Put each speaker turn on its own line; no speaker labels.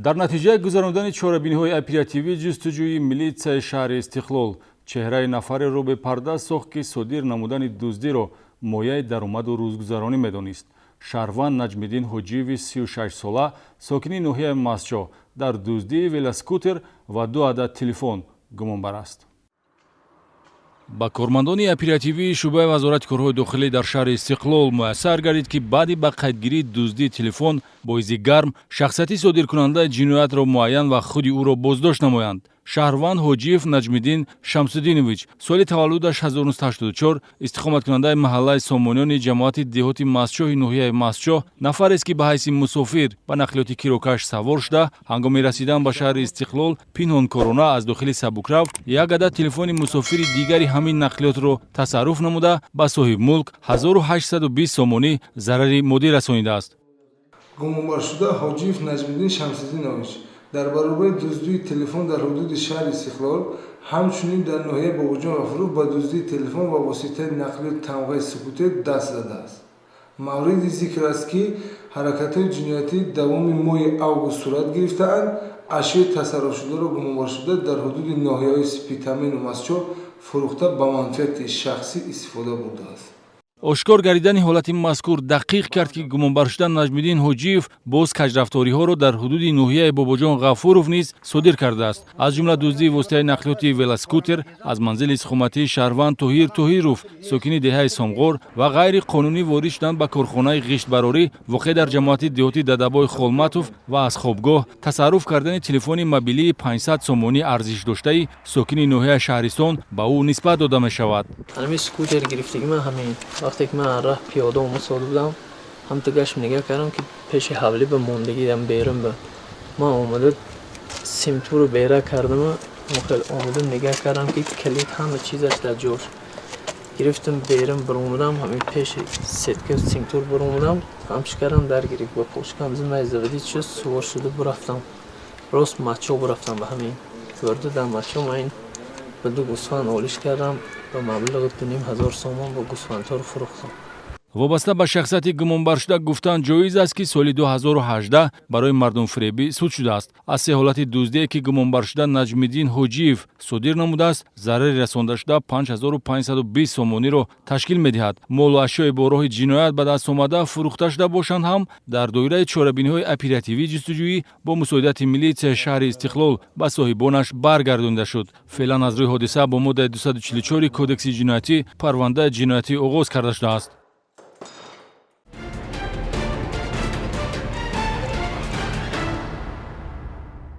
Дар натиҷаи гузарондани чорабиниҳои оперативӣ ҷустуҷӯии милитсияи шаҳри Истиқлол чеҳраи нафареро бепарда сохт, ки содир намудани дуздиро мояи даромаду рӯзгузаронӣ медонист. Шаҳрванд Наҷмиддин Ҳоҷиеви 36-сола, сокини ноҳияи Мастчоҳ, дар дуздии велоскутер ва ду адад телефон гумонбар аст. Ба кормандони оперативии шӯъбаи Вазорати корҳои дохилӣ дар шаҳри Истиқлол муяссар гардид, ки баъди ба қайдгирии дуздии телефон бо изи гарм шахсияти содиркунандаи ҷиноятро муайян ва худи ӯро боздошт намоянд. Шаҳрванд Ҳоҷиев Наҷмиддин Шамсуддинович, соли таваллудаш 1984, истиқоматкунандаи маҳаллаи Сомониёни ҷамоати деҳоти Мастчоҳи ноҳияи Мастчоҳ, нафарест, ки ба ҳайси мусофир ба нақлиёти кирокаш савор шуда, ҳангоми расидан ба шаҳри Истиқлол пинҳонкорона аз дохили сабукрав як адад телефони мусофири дигари ҳамин нақлиётро тасарруф намуда, ба соҳибмулк 1820 сомонӣ зарари моддӣ расонидааст.
Гумонбаршуда Ҳоҷиев Наҷмиддин Шамсиддинович дар баробари дуздии телефон дар ҳудуди шаҳри Истиқлол, ҳамчунин дар ноҳияи Бобоҷон Ғафуров ба дуздии телефон ва воситаи нақлиёти тамғаи «Скутер» даст задааст. Мавриди зикр аст, ки ҳаракатҳои ҷиноятӣ давоми моҳи август сурат гирифтаанд. Ашёи тасарруфшударо гумонбаршуда дар ҳудуди ноҳияҳои Спитамену Мастчоҳ фурӯхта, ба манфиати шахсӣ истифода бурдааст.
Ошкор гардидани ҳолати мазкур дақиқ кард, ки гумонбаршуда Наҷмиддин Ҳоҷиев боз каҷрафториҳоро дар ҳудуди ноҳияи Бобоҷон Ғафуров низ содир кардааст, аз ҷумла дуздии воситаи нақлиёти велоскутер аз манзили истиқоматии шаҳрванд Тоҳир Тоҳиров, сокини деҳаи Сомғор, ва ғайриқонунӣ ворид шудан ба корхонаи ғиштбарорӣ, воқеъ дар ҷамоати деҳоти Дадабой Холматов, ва аз хобгоҳ тасарруф кардани телефони мобилии 500 сомонӣ арзиш доштаи сокини ноҳияи Шаҳристон ба ӯ нисбат дода мешавад.
Ҳамин скутер гирифтагӣ ман ҳамин вақте ки ман раҳ пиёда омасода будам, ҳамто гашт, нигаҳ кардам, ки пеши ҳавлӣ ба мондагиам берун ба ман омада, симтуру бера кардаму хел омада, нигаҳ кардам, ки калид, ҳама чизаш дар ҷош. Гирифтам, берун баромадам, ҳамин пеши сетка симтур баромадам, ҳамчи кардам, дар гирифт ба почкам, зимай заводить шуд, сувор шуда бурафтам, рост Мачо бурафтам. Ба ҳамин бурда дар Мачо ман ин ба ду гӯсфанд олиш кардам, ба маблағи 2500 сомон бо гӯсфандҳоро фурӯхтам.
Вобаста ба шахсияти гумонбаршуда гуфтан ҷоиз аст, ки соли 2018 барои мардумфиребӣ суд шудааст. Аз се ҳолати дуздие, ки гумонбаршуда Наҷмиддин Ҳоҷиев содир намудааст, зарари расондашуда 5520 сомониро ташкил медиҳад. Молу ашёи бо роҳи ҷиноят ба даст омада фурӯхта шуда бошанд ҳам, дар доираи чорабиниҳои оперативӣ ҷустуҷӯӣ бо мусоидати милитсияи шаҳри Истиқлол ба соҳибонаш баргардонида шуд. Феълан аз рӯи ҳодиса бо моддаи 244 Кодекси ҷиноятӣ парвандаи ҷиноятӣ оғоз карда шудааст.